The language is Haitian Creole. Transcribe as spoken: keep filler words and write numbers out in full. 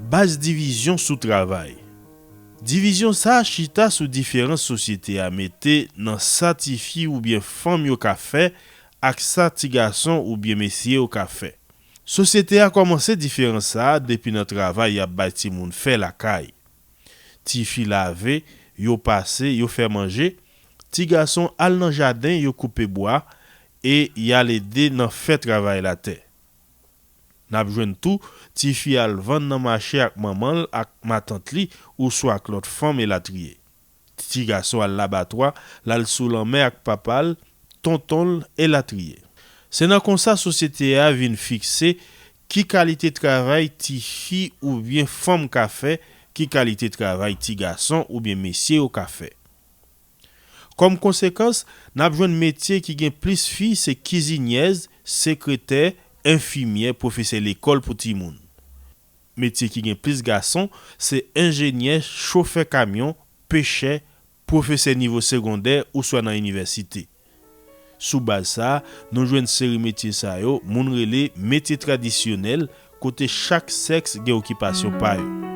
Baz divizyon sou travay. Divizyon sa a chita sou diferans sosyete a mete nan sa tifi oubyen fanm yo ka fè ak sa tigason oubyen mesye yo ka fè. Sosyete a kòmanse diferans sa a depi nan travay y ap bay timoun fè lakay. Tifi lave, yo pase, yo fè manje. Tigason al nan jaden, yo koupe bwa e y al ede nan fè travay latè. N ap jwenn tou tifi al vann nan mache ak manman l, ak matant li, oswa ak lòt fanm, elatriye. Tigason al labatwa, l al sou lanmè ak papa l, tonton l, elatriye. Se nan konsa sosyete a vin fikse ki kalite travay tifi oubyen fanm ka fè, ki kalite travay tigason oubyen mesye yo ka fè. Kòm konsekans, n ap jwenn metye ki gen plis fi se kizinyèz, sekretè, enfimyè, pwofesè lekòl pou timoun. Metye ki gen plis gason se enjenyè, chofè kamyon, pechè, pwofesè nivo segondè oswa nan inivèsite. Sou baz sa a, nou jwenn seri metye sa yo moun rele metye tradisyonèl, kote chak sèks gen okipasyon pa yo.